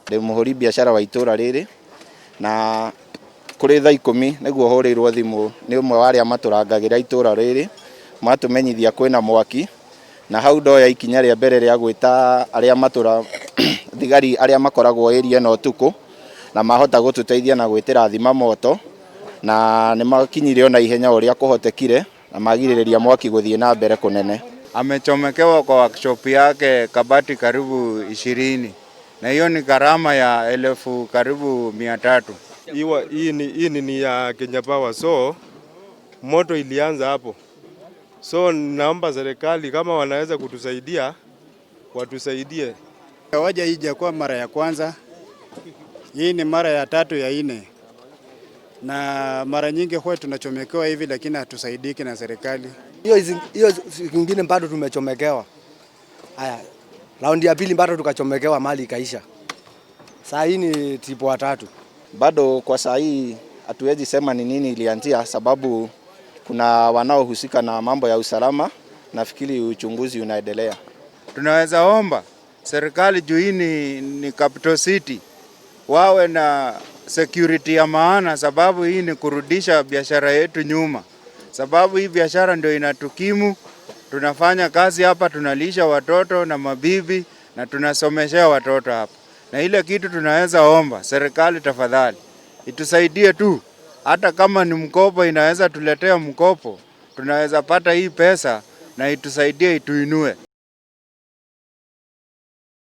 Ndĩ mũhũri biacara wa itũra rĩrĩ na kũrĩ thaa 10 nĩguo hũrĩirwo thimũ nĩ ũmwe wa arĩa matũrangagĩra itũra rĩrĩ, matũmenyithia kwĩna mwaki, na hau ndoya ikinya rĩa mbere rĩa gwĩta arĩa matũra thigari arĩa makoragwo area ĩno ũtukũ, na mahota gũtũteithia na gwĩtĩra thima moto, na nĩ makinyire ona ihenya ũrĩa kũhotekire na magirĩrĩria mwaki gũthiĩ na mbere kũnene. Amechomekewa kwa workshop yake kabati karibu 20 na hiyo ni gharama ya karibu 300,000. Hii ni ya Kenya Power, so moto ilianza hapo. So naomba serikali kama wanaweza kutusaidia watusaidie. Waja haijakuwa mara ya kwanza, hii ni mara ya tatu ya nne, na mara nyingi huwa tunachomekewa hivi, lakini hatusaidiki na serikali. Hiyo siku ingine bado tumechomekewa. Haya, raundi ya pili bado tukachomekewa, mali ikaisha. Saa hii ni trip wa tatu. Bado kwa saa hii hatuwezi sema ni nini ilianzia, sababu kuna wanaohusika na mambo ya usalama. Nafikiri uchunguzi unaendelea. Tunaweza omba serikali juu hii ni capital city, wawe na security ya maana, sababu hii ni kurudisha biashara yetu nyuma, sababu hii biashara ndio inatukimu. Tunafanya kazi hapa, tunalisha watoto na mabibi na tunasomeshea watoto hapa, na ile kitu tunaweza omba serikali, tafadhali itusaidie tu, hata kama ni mkopo, inaweza tuletea mkopo, tunaweza pata hii pesa na itusaidie ituinue.